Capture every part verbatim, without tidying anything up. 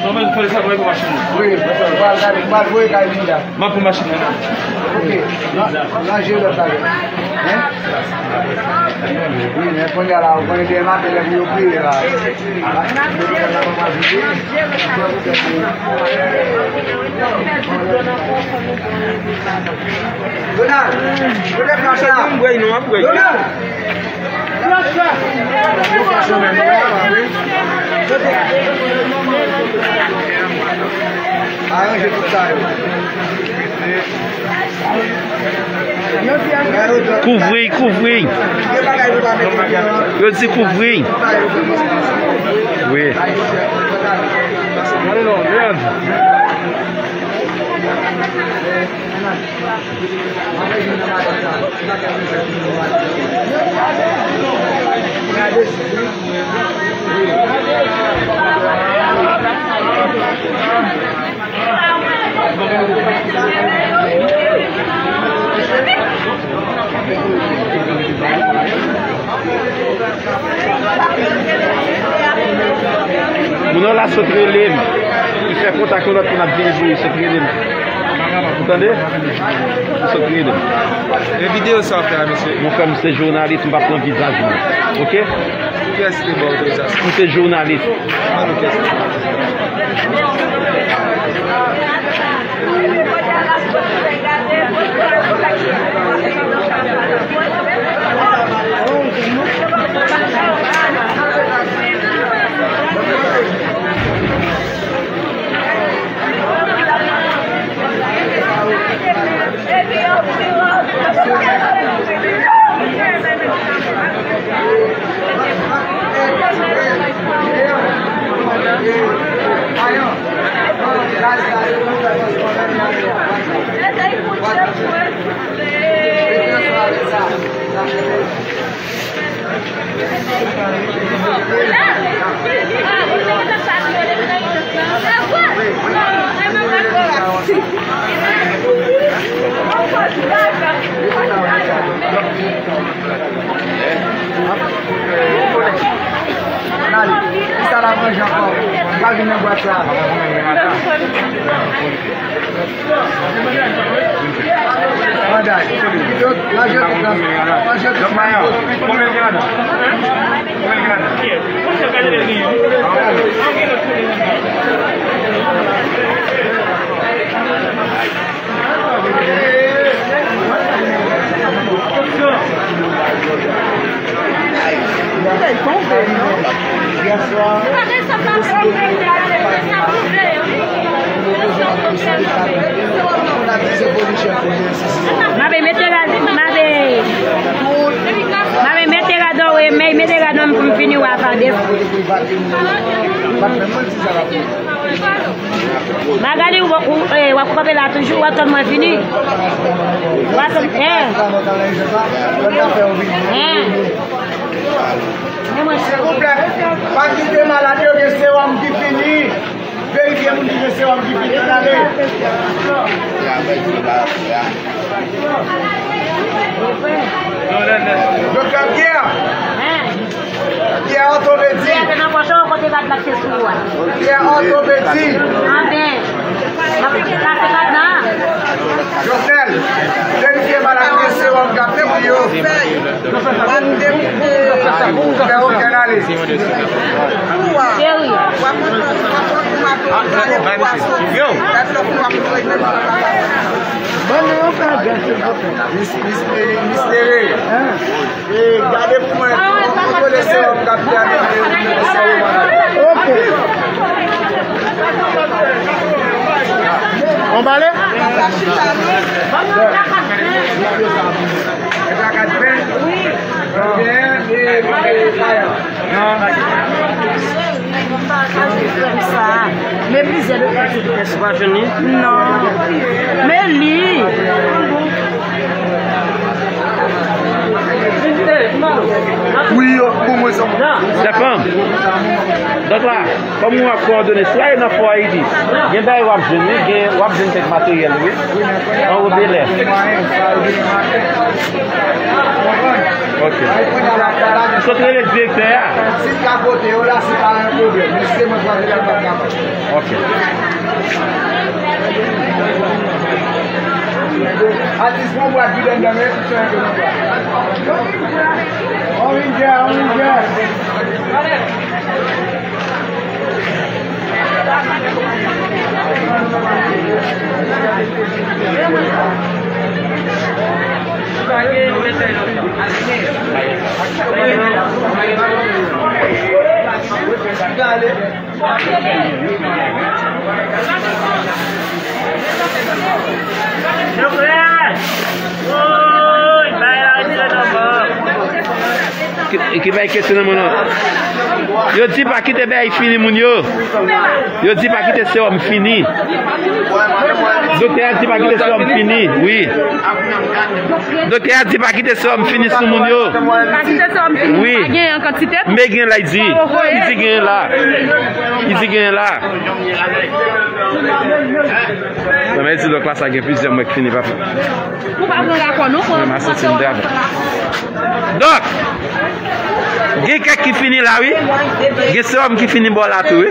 Non, men fè sa, mwen pou machin nan. Wi, m pral gade, m pral voye kay Linda. M ap pou machin nan. Ok, nan, nan je lòt bagay. Hein? Wi, men kounye a la, ou konnen demen maten lè pou yo kriye la. Donald, kote flash la? Donald! Aranje tout sa yo. Kouvri, kouvri. Yo di kouvri. Wi. Moun nan la sot rele m. Li fè kontak yon lòt moun ap vini pou li sot rele m. Ou tande? Li sot rele m. E videyo sa w fè a, mesye? Mon frè, m se jounalis, m pa pran vizaj moun. Ok? Kiyès ki te ba w otorizasyon? M se jounalis. Mande kiyès ki te ba w otorizasyon. Ann ale. Kisa l ap ranje ankò? Li pral vin nan bwat sa. Anday. Yo, manje tout nan, manje tout nan. Mabe, mete la, mabe. Mabe, mete la dò, wi, men mete la dò pou m vini wè avè w. Magali, ou, ou, eh, w ap kanpe la toujou, w ap tann mwen vini. W ap tann, eh. Eh. Silvouplè, pa kite malad yo gen sewòm ki fini. Verifye moun ki gen sewòm ki fini. Ann ale. Doktè Pierre. Pierre Orthopédie. Pierre Orthopédie. Amen. Jovenel, verifye malad yo gen sewòm k ap fini yo. Fè okenn ale. Cheri. Yo. Ban nou yon kado, silvouplè. Mis, mis, mis Tere. Hein? E gade pou mwen, yon kote sewòm k ap fè a, mete sewòm an. Ok. Anbale? Wi. Cheri, mwen pa ka jwenn frè m sa. Men plizyè doktè sou doktè sou. Ou pa jwenn li? Non. Men li. Wi, yo, pou mwen, sa. Stefan. Donk la, kòm nou ap kowòdone, swa e nan Fò Ayiti, gen bagay w ap jwenn, wi, gen, w ap jwenn kèk materyèl, wi. Anwo Belè. Ok. Sot rele direktè a. Si l ka pote yo la, se pa yon pwoblèm. Men si se mwen k ap rele l, l p ap kapab. Ok. Atis, pran bwat vide anndan, men tout sa yon pwoblèm. On ringè, on ringè. Ki, ki bay kesyon nan mwen non. Yo di pa kite bay fini moun yo. Yo di pa kite sewòm fini. Doktè a di pa kite sewòm fini. Wi. Doktè a di pa kite sewòm fini sou moun yo. Pa kite sewòm fini. Wi. Pa gen an kantite. Men gen la, li di. Li di gen la. Li di gen la. Nan men di lòk la sa gen plizyè mwa k fini papa. Ou pa pran rapò non, pran. Mwen mase ti m dab. Dòk, gen kèk ki fini la wi. Gen sewòm ki fini bò la tou wi.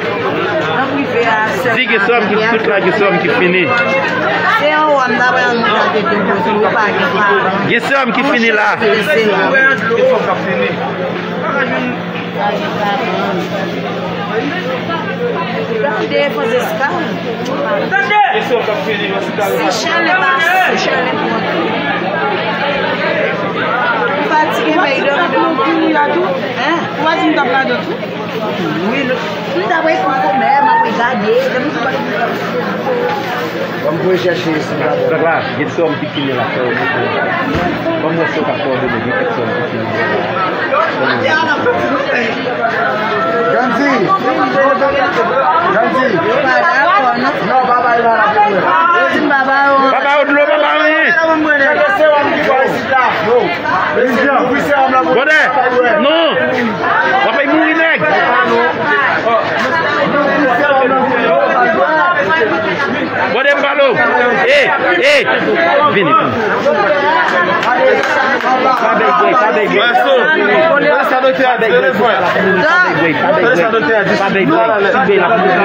Di gen sewòm ki tout la, gen sewòm ki fini. Gen sewòm ki fini la. Tande, Francisca. Si Chèlè pa, si Chèlè pou antre. Ou fatige, men li dòmi, dòmi. Hein? Ou pa di m t ap ladan tou? Wi, m t ap reponn kòmè, m ap regade. Lè m di pa. Ban m voye chèche si m pa. Sa va, gen sewòm ki fini la, frè. Ban m wè si w ka kowòdone gen kèk sewòm ki fini la. Gandhi! Gandhi! Non, pa bay la la. Pa ba yo dlo, pa ba anyen. Gade sewòm ki fè isit la. Yo. Bòdè! Non! W ap fè mouri nèg! Bòdè m pale w! E! E! Vini, vini. Pa bèy bwè, pa bèy bwè. Maestro, sa doktè a di, telefòn. Pa bèy bwè, pa bèy bwè. Pa bèy bwè, pa bèy bwè. Ti bèy la pou mouri.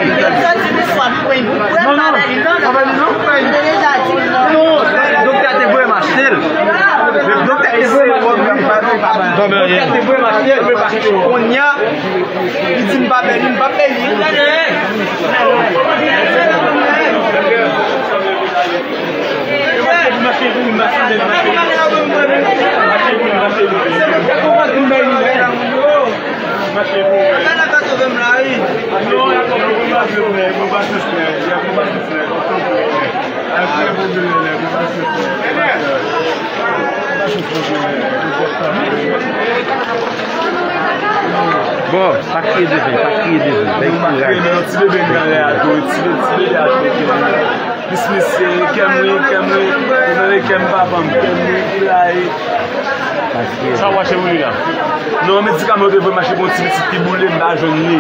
Non, non, pa bèy li non. Non, doktè a te voye m achte l. Doktè te voye m achte l. Doktè te voye m achte l. Kounye a, li di m pa bèy li, m pa bèy li. Bon, pa kriye devan, pa kriye devan. Bay kouraj. Ti bebe m nan lè a tou, ti bebe, ti bebe a tou. Plis misye, kè m wi, kè m wi, kè m wi, papa m, kè m wi, ki la e. Sa w mache pou li la? Non, medikaman yo te voye m achte pou yon ti pitit ki boule, m pa jwenn li.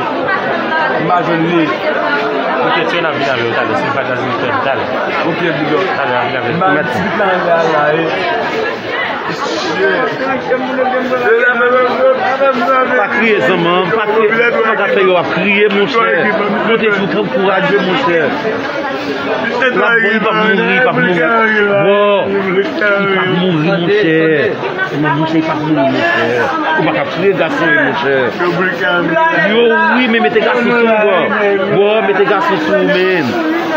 M pa jwenn li. Ok, tchè, n ap vin avè w talè. Si l pa nan zin fè m talè. Ok, big up. Talè, n ap vin avè l. M ba ti pitit la anlè a la, e. Pa kriye, zanmi, pa kriye. Sa w ka fè yo ap kriye, monchè. Kote pou pran kouraj yo, monchè. L ap bon, li p ap mouri, li p ap mouri. Bro, li p ap mouri, monchè. Monchè, li p ap mouri, monchè. Ou pa ka touye gason, monchè. Yo, wi, men mete gason sou ou, bro. Bro, mete gason sou ou, men.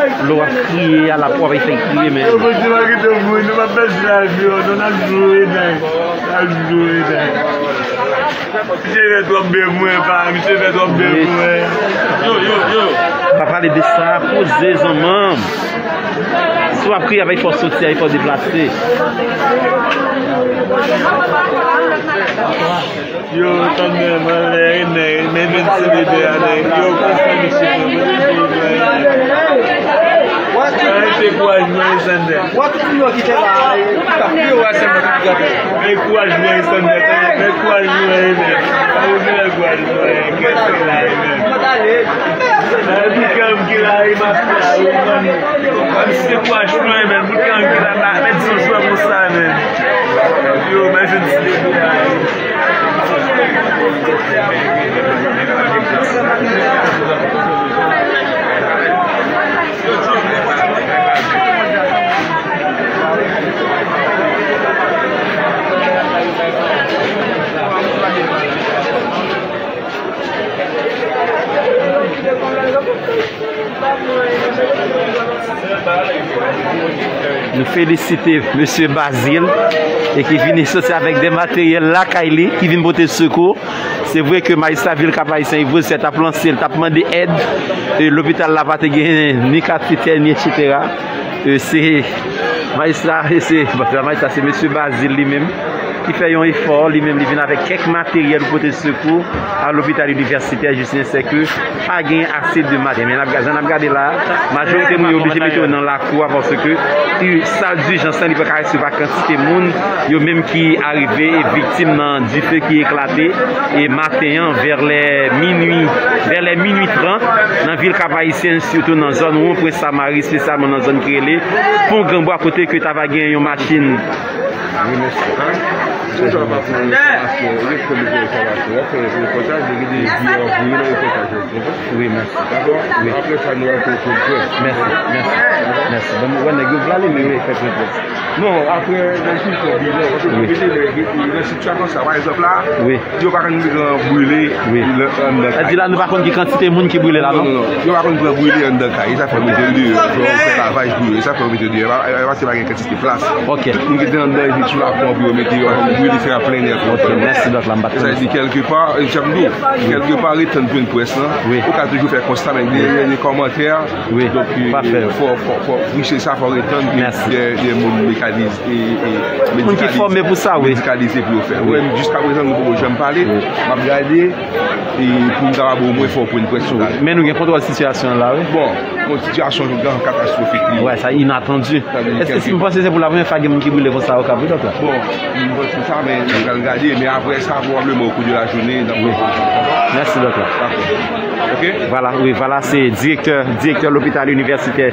Lè w ap kriye, a la pou w ap fè kriye, men. Yo, Bondye pa kite w mouri, nou p ap pèdi lavi w, nou n ap joure, nèg. N ap joure, nèg. Misye fè twòp byen pou mwen, pa. Misye fè twòp byen pou mwen. Yo, yo, yo. Pa pale de sa, poze zanmi m. Si w ap kriye, avèk fò soti, avèk fò deplase. Yo, tann mwen, mwen, lè, nèg, men vennsenk bebe a, nèg. Yo, konsa, misye, mwen, mwen, mwen, mwen. Arete kouraj mwen, Alexander. Wè tout moun yo ki te la a, yo t ap pye wè sèlman ki t ap. Men kouraj mwen, Alexander. Men kouraj mwen, men. Sa yo vle kouraj mwen, kè se la, men. Nan bout kè m ki la, e, m ap fè la, yo, man. Mwen, se kouraj mwen, men. Bout kè m ki la, la, men di yon jwè konsa, men. Nou felisite mesye Bazil e ki vini soti avèk de materyèl lakay li, ki vin pote sekou. Se vre ke majistra vil Kap Ayisyen Yves Rosière t ap lanse l, t ap mande èd, e lopital la pa te gen ni katètè, ni etsetera. E se majistra, e se, bon, se pa majistra, se mesye Bazil li menm ki fè yon efò, li menm li vin avèk kèk materyèl pou pote sekou a lopital inivèsitè Justinien, se ke pa gen ase de materyèl. Men n ap ga-, jan n ap gade la, majorite moun yo oblije mete yo nan lakou a, paske, e, sal dijans lan, li pa ka resevwa kantite moun, yo menm ki arive e viktim nan dife ki eklate, e maten an, vè lè minui, vè lè minui trant, nan vil Kap Ayisyen, sitou nan zòn Won Pwen Samari, espesyalman nan zòn ki rele Pon Granbwa, kote ke ta va gen yon machin. Wi, mèsi. Hein? Bonjou, papa. Enfòmasyon, ou fè yon enfòmasyon, w ap fè repòtaj, li gen de vi an bri nan repòtaj yo, w konprann? Wi, mèsi. Dakò? Wi. Apre sa, nou ap fè pwen près. Mèsi, mèsi, mèsi. Bon, mwen wè nèg yo prale, men yo fè pwen près. Non, apre, nan tout fè bilan, paske wi, ou mete lè, nan sitiyasyon sa, pa egzanp la, wi, yo pa konn ki pran brile, wi, anndan kay. Sa di la, nou pa konn ki kantite moun ki brile la, non? Non, non, non. Yo pa konn pran brile anndan kay. E sa fè mete l deyò. Fò yo fè lavaj pou yo. E sa fè yo mete l deyò. E pa, e pa, se pa gen kantite plas. Ok. Tout moun ki te anndan, epi sou lapon pou yo mete yo, brile se an plen nè. Ok, mèsi, dòk la, m pa t konnen sa. E sa di, kèlkepa, e sa m di w, kèlkepa, ret tann pwen près lan. Wi. Ou ka toujou fè konsta, men gen, gen, gen kòmantè. Wi, donk, pa fè yo. Fò, fò, fò, wi, se sa, fò ret tann, mèsi, de, de moun mekanize, e, e, moun ki fòme pou sa, wi, medikalize pou yo fè. Wi. Wi, jiska prezan, nou poko janm pale. Wi. M ap gade, e pou m kapab omwen fè yon pwen près sou la. Men nou gen kontwòl sitiyasyon an la, wi. Bon, bon, sitiyasyon an katastwofik, li. Wè, sa inatandi. Èske si m panse se pou la premyè fwa gen moun ki brile konsa Okap, wi, dòk la? Bon, m panse sa, men nou pral gade, men apre sa, pwobableman, o kou de la jounen, n ap... Wi. Mèsi, dòk la. Dakò. Ok? Vwala, wi, vwala, se direktè, direktè lopital inivèsitè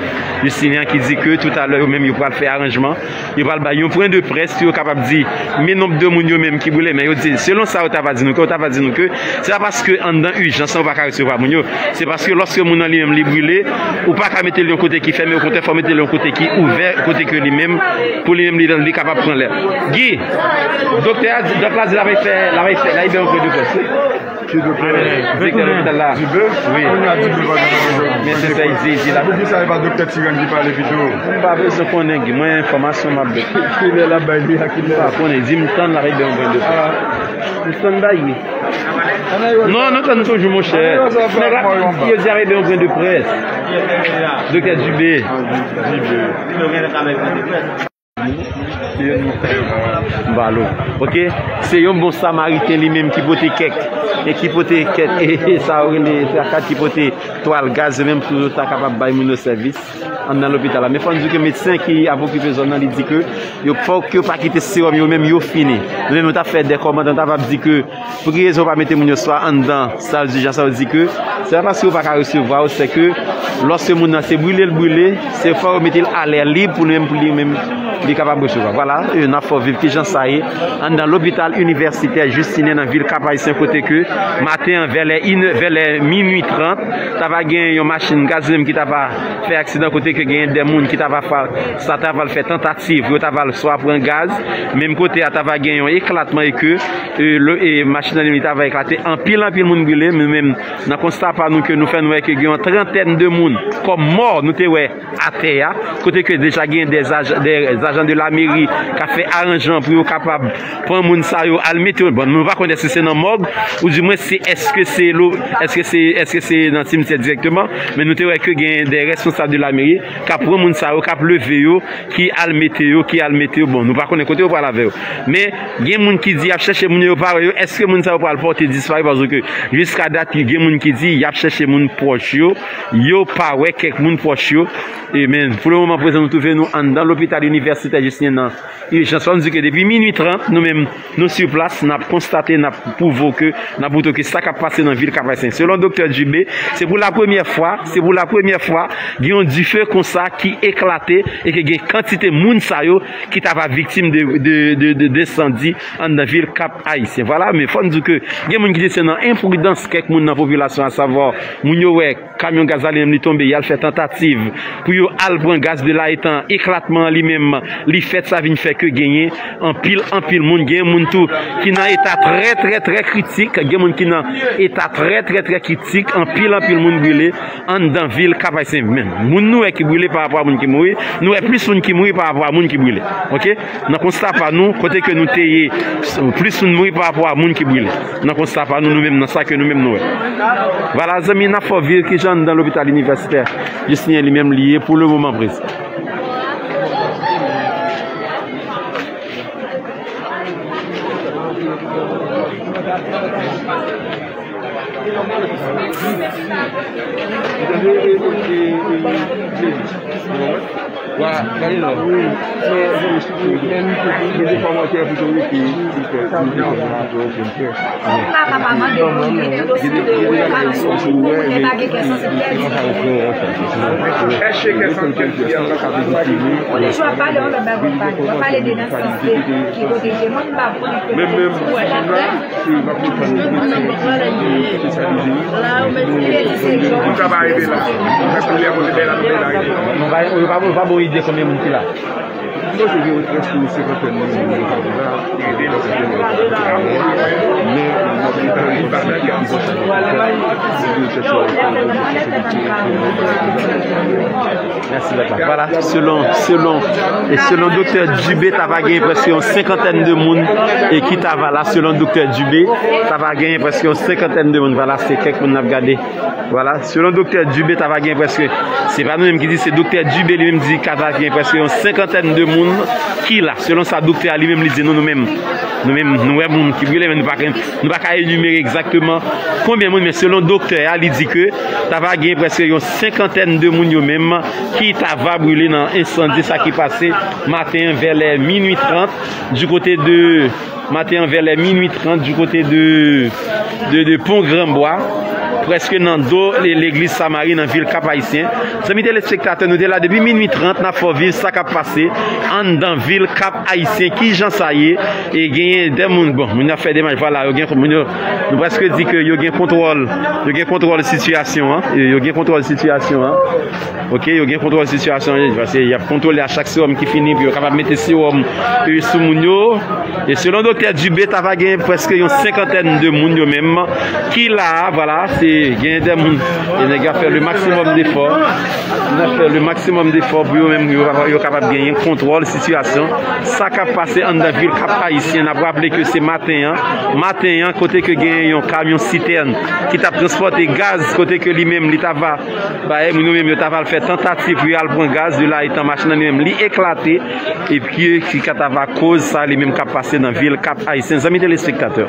Justinien ki di ke toutalè, yo menm, yo pral fè aranjman. Yo pral bay yon pwen de près pou yo kapab di men nonb de moun yo menm ki brile, men yo di, selon sa yo ta va di nou, ke yo ta va di nou ke se pa paske anndan ijans lan ou pa ka resevwa moun yo, se paske lòske moun nan li menm li brile, ou pa ka mete l yon kote ki fèmen, okontrè, fò mete l yon kote ki ouvè, kote ke li menm, pou li menm li, li kapab pran lè. Guy, doktè a di, dòk la di l ap fè, l ap fè, l ap bay yon pwen de près. Ki doktè? Direktè lopital la. Dibe? Wi. Kounye a Dibe pa nan... Men se sa, i di, i di la. Poukisa e pa doktè Tirann ki pale pito? M pa bezwen konnen, Guy. Mwen, enfòmasyon m ap bay. Kilè l ap bay li a, kilè? M pa konnen. Di m tann la, avèk yon pwen de près. Ah. M tann bay, wi. Non, nou tann toujou, monchè. Nèg la, yo di avèk yon pwen de près. Doktè Dibe. Ah, Dibe. Balo. Ok, se yon bon samariten li menm ki pote kèk, e ki pote kèk, e, e sa yo rele, se akad ki pote twal gaz yo menm pou yo ta kapab bay moun yo sèvis anndan lopital la. Men fò n di ke medsen ki ap okipe zòn nan, li di ke yo, fòk yo pa kite sewòm yo menm yo fini. Nou menm nou t ap fè de kòmantè, nou t ap di ke pou ki rezon yo pa mete moun yo swa anndan sal dijans la, yo di ke se pa paske yo pa ka resevwa yo, se ke lòske moun nan se brile l brile, se fò yo mete l alè lib pou li menm, pou li menm li kapab resevwa. Vwala, e, n ap fè w viv kijan sa ye anndan lopital inivèsitè Justinien nan vil Kap Ayisyen, kote ke maten an, vè lè inè, vè lè minui trant, ta va gen yon machin gaz li menm ki ta va fè aksidan, kote ke gen de moun ki ta va fa-, sa ta va fè tantativ, yo ta va swa pran gaz, menm kote a ta va gen yon eklatman e ke e, lo-, e, machin nan li ta va eklate. Anpil, anpil moun brile. Men menm nan konsta pa nou ke nou fè, nou wè ke gen yon trantèn de moun kòm mò nou te wè atè a, kote ke deja gen de aj-, de ajan de lameri k ap fè aranjman pou yo kapab pran moun sa yo al mete yo. Bon, nou pa konnen èske se nan mòg, oudimwen se, èske se lo-, èske se, èske se nan simitè dirèkteman, men nou te wè ke gen de responsab de lameri k ap pran moun sa yo, k ap leve yo, ki al mete yo, ki al mete yo. Bon, nou pa konnen kote yo pral avè yo. Men gen moun ki di y ap chèche moun yo, yo pa wè yo. Èske moun sa yo pral pòte disparu? Paske jiska dat, gen moun ki di y ap chèche moun pwòch yo, yo pa wè kèk moun pwòch yo. E men, pou le moman prezan, nou twouve nou anndan lopital inivèsitè Sitè Justinien nan ijans. Fò m di ke depi minui trant, nou menm, nou sou plas, n ap konstate, n ap pwouve ke, n ap pwouve ke sa k ap pase nan vil Kap Ayisyen. Selon Doktè Dubé, se pou la premyè fwa, se pou la premyè fwa, gen yon dife konsa ki eklate e ke gen kantite moun sa yo ki ta va viktim de, de, de, de, de ensandi anndan vil Kap Ayisyen. Vwala, men fò n di ke gen moun ki di se nan enpridans kèk moun nan popilasyon, asavwa moun yo wè kamyon gaz la li menm li tonbe, y al fè tantativ pou yo al pran gaz de la etan eklatman an li menm li fèt, sa vin fè ke genyen anpil, anpil moun, gen moun tou ki nan eta trè, trè, trè kritik, gen moun ki nan eta trè, trè, trè kritik, anpil, anpil moun brile anndan vil Kap Ayisyen. Men moun nou wè ki brile pa rapò a moun ki mouri, nou wè plis moun ki mouri pa rapò a moun ki brile. Oke? Nan konsta pa nou, kote ke nou te ye, plis moun mouri pa rapò a moun ki brile. Nan konsta pa nou, nou menm, nan sa ke nou menm nou wè. Vwala, zanmi, n ap fè w viv kijan anndan lopital inivèsitè Justinien li menm li ye pou le moman prezan. Wa, gade non. Wi, men, men, men, men, men, kòmantè pito rete, li fè, li fè, li fè. Èske kè santi kè? Ou te jwe pale yon lòt bagay, pale de nan santi ki pwoteje. Mwen, m pa pran. Menm, menm, Nou pa, nou pa bon ide konbyen moun ki la. Mèsi, Papa. Vwala, selon, selon, e selon Doktè Dubé, ta va gen prèske yon senkantèn de moun e ki ta va la, selon Doktè Dubé, ta va gen prèske yon senkantèn de moun. Vwala, se kèk moun n ap gade. Vwala, selon Doktè Dubé, ta va gen prèske, se pa nou menm ki di, se Doktè Dubé li menm di, ta va gen prèske yon senkantèn de moun ki la. Selon sa Doktè a li menm li di nou, nou menm, nou menm, nou wè moun ki brile, men nou pa ka, nou pa ka enimere egzakteman konbyen moun, men selon Doktè a, li di ke ta va gen prèske yon senkantèn de moun yo menm ki ta va brile nan ensandi sa ki pase maten an vè lè minui trant, du kote de maten an vè lè minui trant du kote de, de, de Pon Granbwa, prèske nan do le-, legliz Samari nan vil Kap Ayisyen. Zanmi telespektatè, nou te la depi minui trant, n ap fè w viv sa k ap pase anndan vil Kap Ayisyen. Kijan sa ye? E genyen de moun, bon, moun ap fè demach, vwala, yo gen, moun yo, nou prèske di ke yo gen kontwòl, yo gen kontwòl sitiyasyon an, yo, yo gen kontwòl sitiyasyon an. Oke, yo gen kontwòl sitiyasyon an, paske y ap kontwole a chak sewòm ki fini, pou yo kapab mete sewòm, e, sou moun yo. E selon Doktè Dubé, ta va gen prèske yon senkantèn de moun yo menm ki la a, vwala, se gen de moun, e nèg yo ap fè le maksimòm defò, n ap fè le maksimòm defò pou yo menm, yo, yo kapab genyen kontwòl sitiyasyon, sa k ap pase anndan vil Kap Ayisyen. N ap raple ke se maten an, maten an, kote ke genyen yon kamyon sitèn ki t ap transpòte gaz, kote ke li menm, li ta va Bay moun yo menm yo ta pral fè tantativ pou yo al pran gaz, de la etan machin nan li menm li eklate, epi ki ka ta va koz sa li menm k ap pase nan vil Kap Ayisyen, zanmi telespektatè.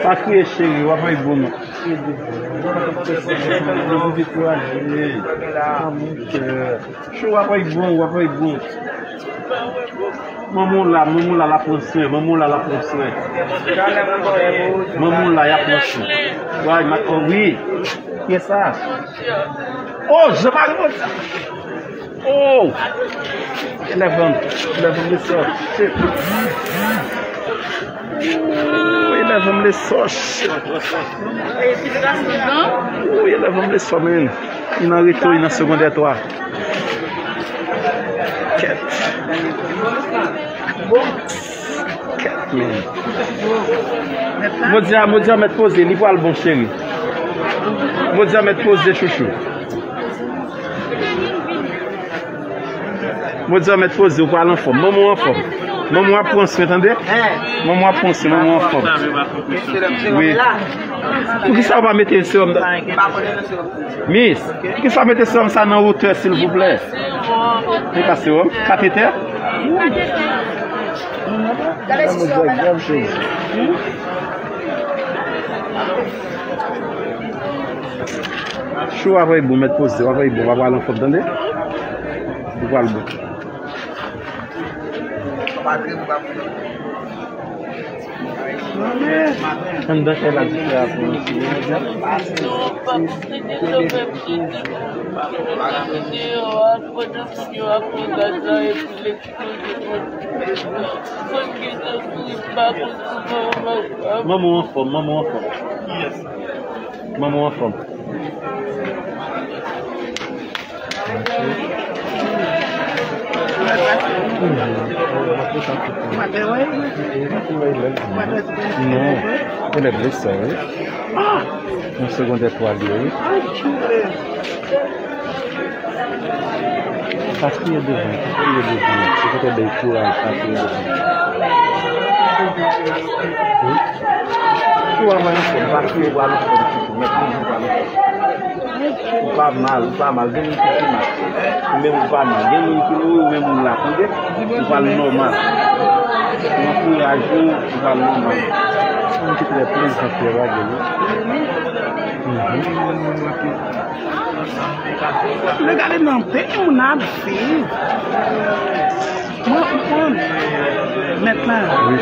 Pa kriye, cheri, w ap wè bon non. Chou, w ap wè bon, w ap wè bon. Manman w la, manman w la, l ap pran swen, manman w la, l ap pran swen. Manman w la, y ap pran swen. Way, ma, oh, wi. Kiyès sa? Oh, Jean Marie Mondial. Oh! Elèv an, elèv an, mesye. Ooh, elèv an, mesye. Ooh, elèv an, mesye, men. Li nan reto, li nan segondè twa. Kèt. Kèt, men. Modi a, modi a mèt poze, li pral bon, cheri. Modi a mèt poze, chouchou. Modi a mèt poze, ou pral anfòm. Manman w anfòm. Manman w ap pran swen, tande? Manman w ap pran swen, manman w anfòm. Wi. Poukisa w pa mete sewòm nan? Mis, poukisa w mete sewòm sa nan wotè, silvouplè? Se pa sewòm, katetè? Gade si sewòm nan. Chou, w ap wè bon, mèt poze, w ap wè bon, w ap pral anfòm, tande? Ou pral bon. Anndan kay la di fè a pou nou. Manman w anfòm, manman w anfòm. Manman w anfòm. Non, elèv leson, wi. Nan segondè twa li ye, wi. Pa kriye devan, pa kriye devan. Se pou te bay kouraj, pa kriye devan. Wi. Ou a anfòm, pa kriye, ou a anfòm, mèt toujou ou a anfòm. Ou pa mal, ou pa mal, gen moun ki pi mal. Ou menm ou pa mal, gen moun ki mouri, ou menm ou la, tande? Ou pral nòmal. Ou ankouraje w, ou pral nòmal. Moun ki trè plezan, trè bagay, wi. Mhm. Regade nan peyi moun ap viv. Mwen konprann. Mèt la,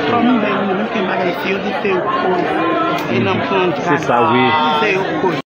kòm bèl moun ke bagay se yo di se yo koz. E nan pran se sa, wi. Se yo koz.